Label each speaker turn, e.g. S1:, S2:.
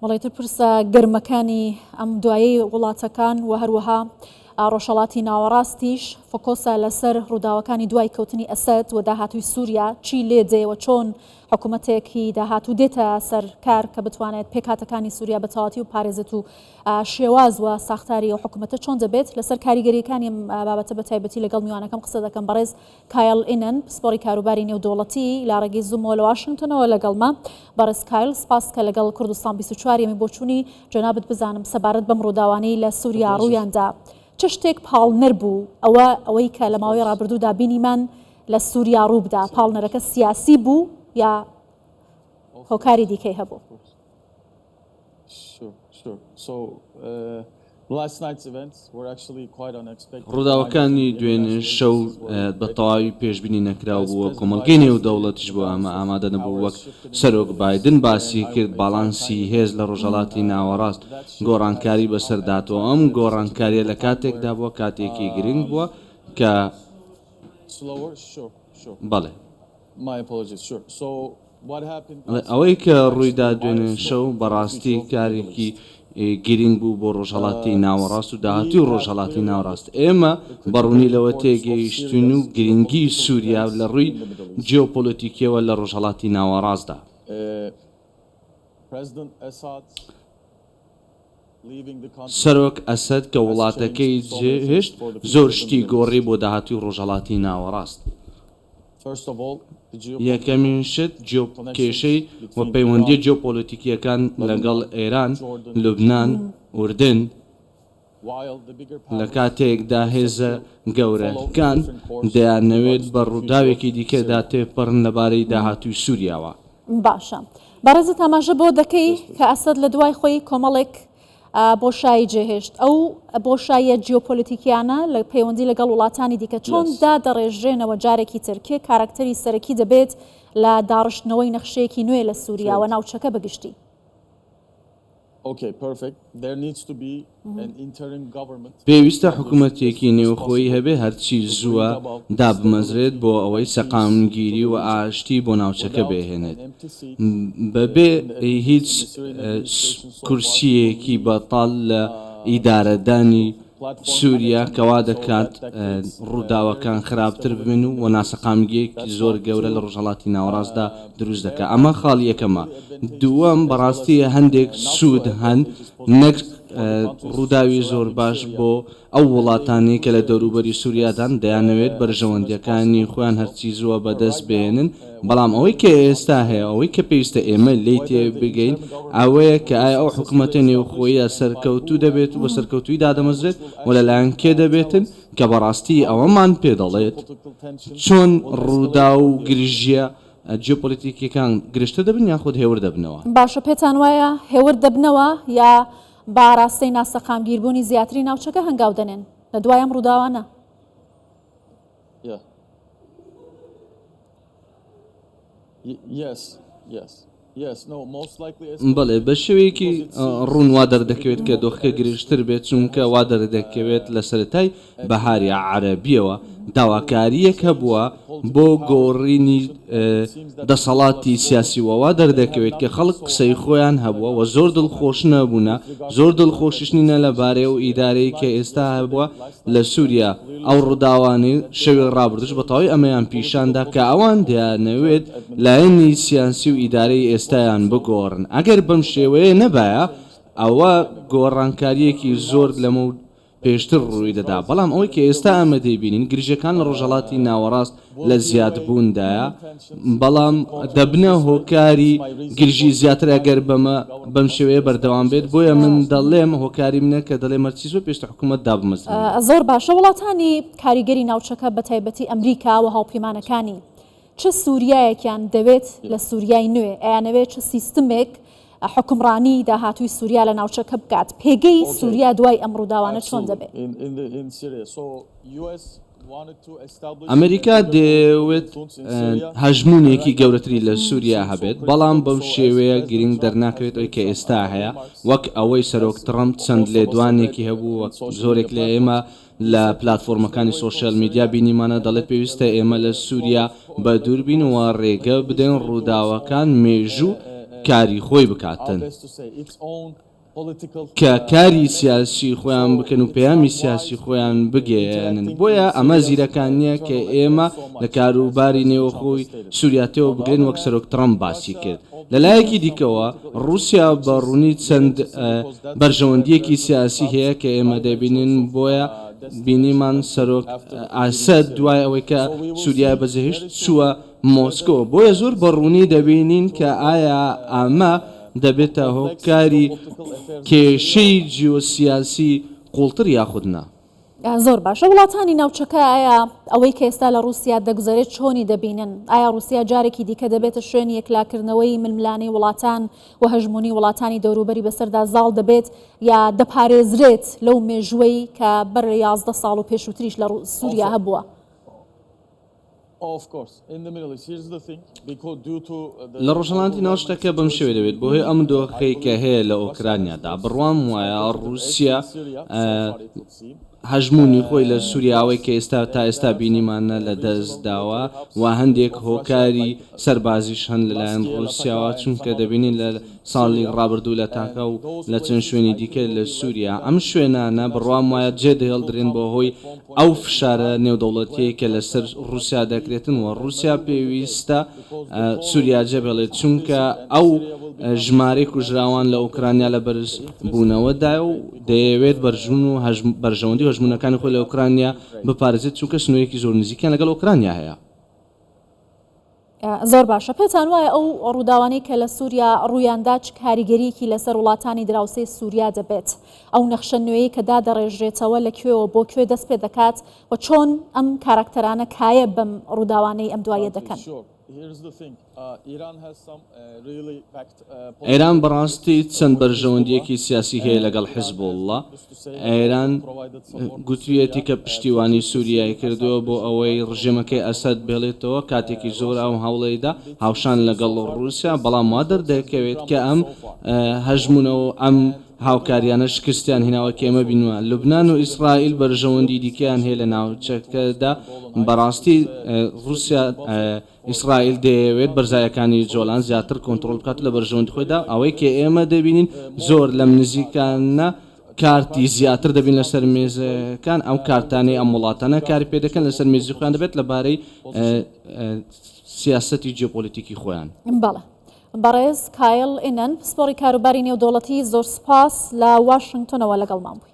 S1: بەڵێ تر پرسە گەرمەکانی ئەم دوایەی وڵاتەکان و هەروەها ڕۆژهەڵاتی ناوەڕاستیش فۆکۆسە لەسەر ڕووداوەکانی دوای کەوتنی ئەسەد و داهاتووی سووریا چی لێ دێ و چۆن حکوومەتێکی داهاتوو دێتە سەر کار کە بتوانێت پێکهاتەکانی سووریا بە تەواوەتی بپارێزێت و شێواز و ساختاری ئەو حکوومەتە چۆن دەبێت لەسەر کاریگەریەکانی ئەم بابەتە بە تایبەتی لەگەڵ میوانەکەم قسە دەکەم بەڕێز کایل ئینن، پسپۆڕی کاروباری نێودەوڵەتی لە ڕێگەی زوومەوە لە واشنتنەوە لەگەڵمە. بەڕێز کایل، سپاس کە لەگەڵ کوردستان 24 یەمی بۆچوونی جەنابت بزانم سەبارەت بەم ڕووداوانەی لە سووریا ڕوویان دا. چ شتێک پاڵنەر بوو ئەوە ئەوەی کە لە ماوەی ڕابردوودا بینیمان لە سووریا ڕووبدا؟ پاڵنەرەکە سیاسی بوو یا هۆکاری دیکەی هەبوو؟
S2: ڕووداوەکانی دوێنێ شەو بە تەواوی پێشبینی نەکراو بوو و کۆمەڵگەی نێودەوڵەتیش بۆ ئەمە ئامادە نەبوو، وەک سەرۆک بایدن باسی کرد باڵانسی هێز لە ڕۆژهەڵاتی ناوەڕاست گۆڕانکاری بەسەردا هاتووە، ئەم گۆڕانکارییە لە کاتێکدا بووە کاتێکی گرنگ بووە کە بەڵێ. ئەوەی کە ڕوویدا دوێنێ شەو بەڕاستی کارێکی گرینگ بوو بۆ ڕۆژهەڵاتی ناوەڕاست و داهاتووی ڕۆژهەڵاتی ناوەڕاست. ئێمە بە ڕوونی لەوە تێگەیشتووین و گرینگی سووریا لە ڕووی جیۆپۆلەتیکییەوە لە ڕۆژهەڵاتی ناوەڕاستدا. سەرۆک ئەسەد کە وڵاتەکەی جێهێشت زۆر شتی گۆڕی بۆ داهاتووی ڕۆژهەڵاتی ناوەڕاست. یەکەمین شت کێشەی و پەیوەندییە جیۆپۆلەتیکییەکان لەگەڵ ئێران، لوبنان، ئوردن، لە کاتێکدا هێزە گەورەکان دەیانەوێت بە ڕووداوێکی دیکەدا تێپەڕن لەبارەی داهاتووی سووریاوە.
S1: باشە بەڕێزت ئاماژە بەوە دەکەی کە ئەسەد لە دوای خۆی کۆمەڵێک بۆشایی جێهێشت، ئەو بۆشاییە جیۆپۆلیتیکیانە لە پەیوەندی لەگەڵ وڵاتانی دیکە چۆن دادەڕێژرێنەوە جارێکی تر کێ کاراکتەری سەرەکی دەبێت لە داڕشتنەوەی نەخشەیەکی نوێ لە سووریا و ناوچەکە بە گشتی؟
S2: پێویستە حکومەتێکی نێوخۆیی هەبێ هەرچی زووە دابمەزرێت بۆ ئەوەی سەقامگیری و ئاشتی بۆ ناوچەکە بهێنێت بەبێ هیچ کورسییەکی بەتاڵ لە ئیدارەدانی سووریا کە وا دەکات ڕووداوەکان خراپتر ببن و ناسەقامگییەکی زۆر گەورە لە ڕۆژهەڵاتی ناوەڕاستدا دروست دەکات. ئەمە خاڵی یەکەمە. دووەم، بەڕاستی هەندێک سوود هەن نەک ڕووداوی زۆر باش بۆ ئەو وڵاتانەی کە لە دەوروبەری سووریادان، دەیانەوێت بەرژەوەندییەکانی خۆیان هەرچی زووە بەدەست بهێنن، بەڵام ئەوەی کە ئێستا هەیە، ئەوەی کە پێویستە ئێمە لێی تێبگەین ئەوەیە کە ئایا ئەو حکومەتە نێوخۆییە سەرکەوتوو دەبێت و بە سەرکەوتوویی دادەمەزرێت و لەلایەن کێ دەبێتن، کە بەڕاستی ئەوەمان پێ دەڵێت چۆن ڕووداو و گرژییە جیۆپۆلیتیکییەکان گرژتر دەبن یاخود هێور دەبنەوە.
S1: باشە پێتان وایە هێور دەبنەوە یا بە ئاراستەی ناسەقامگیربوونی زیاتری ناوچەکە هەنگاو دەنێن لە دوای ئەم ڕووداوانە؟
S2: بەڵێ، بە شێوەیەکی ڕوون وا دەردەکەوێت کە دۆخەکە گرژتر بێت، چونکە وا دەردەکەوێت لە سەرەتای بەهاری عەرەبییەوە داواکارییەک هەبووە بۆ گۆڕینی دەسەڵاتی سیاسی و وا دەردەکەوێت کە خەڵک قسەی خۆیان هەبووە و زۆر دڵخۆش نەبوونە، زۆر دڵخۆشیش نینە لەبارەی ئەو ئیدارەی کە ئێستا هەبووە لە سووریا. ئەو ڕووداوانەی شەوی ڕابردووش بە تەواوی ئەمەیان پیشان دا کە ئەوان دەیانەوێت لایەنی سیاسی و ئیدارەی ئێستایان بگۆڕن. ئەگەر بەم شێوەیە نەبایە ئەوە گۆڕانکارییەکی زۆر لەمەو پێشتر ڕووی دەدا. بەڵام ئەوەی کە ئێستا ئێمە دەیبینین گرژییەکان لە ڕۆژهەڵاتی ناوەڕاست لە زیادبووندایە، بەڵام دەبنە هۆکاری گرژی زیاتر ئەگەر بەمە بەم شێوەیە بەردەوام بێت، بۆیە من دەڵێم هۆکاری منە کە دەڵێم هەرچی زووە پێویستە حکوومەت دابمەزرێنرێت.
S1: زۆر باشە وڵاتانی کاریگەری ناوچەکە بەتایبەتی ئەمریکا و هاوپەیمانەکانی چ سوریایەکیان دەوێت لە سوریای نوێ ئەیانەوێت چ سیستمێک حوکمڕانی داهاتووی سوریا لە ناوچەکە بکات پێگەی سوریا دوای ئەم ڕووداوانە چۆن دەبێت؟
S2: ئەمریکا دەیەوێت هەژموونێکی گەورەتری لە سووریا هەبێت، بەڵام بەو شێوەیە گرنگ دەرناکەوێت ئەوەی کە ئێستا هەیە، وەک ئەوەی سەرۆک ترەمپ چەند لێدوانێکی هەبوو و زۆرێک لە ئێمە لە پلاتفۆرمەکانی سۆشیال میدیا بینیمانە دەڵێت پێویستە ئێمە لە سووریا بەدوور بین و ڕێگە بدەین ڕووداوەکان مێژوو. کاری خۆی بکاتن. کە کاری سیاسی خۆیان بکەن و پەیامی سیاسی خۆیان بگەیەنن، بۆیە ئەمە زیرەکان نییە کە ئێمە لە کاروباری نێوخۆی سووریا تێوە بگرین وەک سەرۆک ترەمپ باسی کرد. لە لایەکی دیکەوە ڕووسیا بە ڕوونی چەند بەرژەوەندییەکی سیاسی هەیە کە ئێمە دەبینین، بۆیە بینیمان سەرۆک ئەسەد دوای ئەوەی کە سووریای بەجێهێشت چووە مۆسکۆ، بۆیە زۆر بە ڕوونی دەبینین کە ئایا ئەمە دەبێتە هۆکاری کێشەی جیۆسیاسی قووڵتر یاخود نا.
S1: زۆر باشە وڵاتانی ناوچەکە ئایا ئەوەی کە ئێستا لە ڕووسیا دەگوزەرێت چۆنی دەبینن؟ ئایا ڕووسیا جارێکی دیکە دەبێتە شوێنی یەکلاکردنەوەی ململانێی وڵاتان و هەژموونی وڵاتانی دەوروبەری بەسەردا زاڵ دەبێت یا دەپارێزرێت لەو مێژووەی کە بەر لە 11 ساڵ و پێشووتریش لە سووریا هەبووە؟
S2: لە ڕۆژهەڵاتی ناو شتەکە بەم شێوەیە دەبێت بەهۆی ئەم دۆخەی کە هەیە لە ئۆکرانیادا بڕوام وایە ڕووسیا هەژموونی خۆی لە سووریا ئەوەی کە ئێستا تا ئێستا بینیمانە لە دەست داوە و هەندێک هۆکاری سەربازیش هەن لەلایەن ڕووسیاوە چونکە دەبینین لە ساڵی ڕابردوو لە تاکا و لە چەند شوێنی دیکە لە سووریا ئەم شوێنانە بڕوام وایە جێدەهێڵدرێن بەهۆی ئەو فشارە نێودەوڵەتیەی کە لەسەر ڕوسیا دەکرێتن و ڕوسیا پێویستە سوریا جێبهێڵێت چونکە ئەو ژمارەی کوژراوان لە ئۆکرانیا لە بەرز بوونەوەدایە و دەیەوێت بەرژون و بەرژەوەندی و هەژموونەکانی خۆی لە ئۆکرانیا بپارێزێت چونکە سنوورێکی زۆر نزیکیان لەگەڵ ئۆکرانیا هەیە.
S1: زۆر باشە پێتان وایە ئەو ڕووداوانەی کە لە سووریا ڕوویاندا چ کاریگەریەکی لەسەر وڵاتانی دراوسێی سووریا دەبێت؟ ئەو نەخشە نوێیەی کە دادەڕێژرێتەوە لە کوێوە بۆ کوێ دەست پێ دەکات و چۆن ئەم کاراکتەرانە کایە بەم ڕووداوانەی ئەم دواییە دەکەن؟
S2: ئێران بەڕاستی چەند بەرژەوەندییەکی سیاسی هەیە لەگەڵ حیزبوڵڵا. ئێران گوتویەتی کە پشتیوانی سوریای کردووە بۆ ئەوەی ڕژێمەکەی ئەسەد بهێڵێتەوە، کاتێکی زۆر ئەو هەوڵەی دا هاوشان لەگەڵ ڕوسیا، بەڵام وا دەردەکەوێت کە ئەم هەژموونە و ئەم هاوکاریانە شکستیان هێناوە کە ئێمە بینیمان لوبنان و ئیسرائیل بەرژەوەندی دیکەیان هەیە لە ناوچەکەدا، بەڕاستی ڕوسیا. ئیسرائیل دەیەوێت بەرزاییەکانی جۆلان زیاتر کۆنتڕۆڵ بکات و لە بەرژەوەندی خۆیدا، ئەوەی کە ئێمە دەبینین زۆر لەم نزیکانە کارتی زیاتر دەبین لەسەر مێزەکان، ئەو کارتانەی ئەم وڵاتانە کاری پێ دەکەن لەسەر مێزی خۆیان دەبێت لەبارەی سیاسەتی جیۆپۆلیتیکی خۆیان.
S1: بەڵێ بەڕێز کایل ئینەن پسپۆڕی کاروباری نێودەوڵەتی زۆر سوپاس لە واشنگتۆنەوە لەگەڵمان بووی.